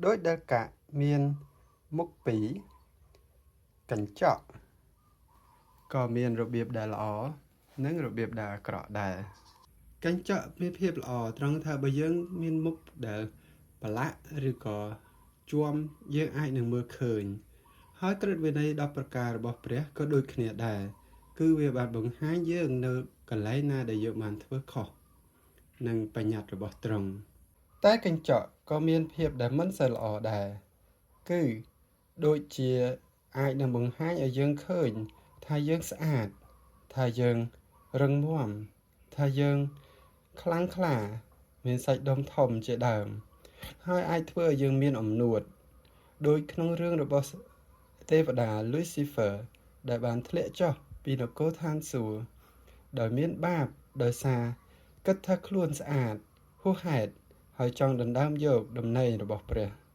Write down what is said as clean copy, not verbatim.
ដោយដែលកាក់មានមុខពីរកញ្ចក់ក៏មានរបៀបដែលល្អនិងរបៀបដែលអាក្រក់ដែរកញ្ចក់មានភាពល្អត្រង់ថាបើយើងមានមុខដែលប្រឡាក់ឬក៏ជាំយើងអាចនឹងមើលឃើញ ហើយក្រឹតវិន័យ10ប្រការរបស់ព្រះក៏ដូចគ្នាដែរគឺវាបានបង្ហាញយើងនៅកន្លែងណាដែលយើងបានធ្វើខុសនិងបញ្ញត្តិរបស់ទ្រង់តែកញ្ចក់ក៏មានភាពដែលមិនសូវល្អដែរគឺដូចជាអាចនឹងបង្ហាញឲ្យយើងឃើញថាយើងស្អាតថាយើងរឹងមាំថាយើងខ្លាំងក្លាមានសាច់ដុំធំជាដើម ហើយអាចធ្វើឲ្យយើងមានអំនួតដូចក្នុងរឿងរបស់ទេវតា Lucifer ដែលបានធ្លាក់ចុះពីនគរឋានសួគ៌ដោយមានបាបដោយសារគិតថាខ្លួនស្អាតហួសហេតុហើយចង់ដណ្ដើមយកតំណែងរបស់ព្រះ។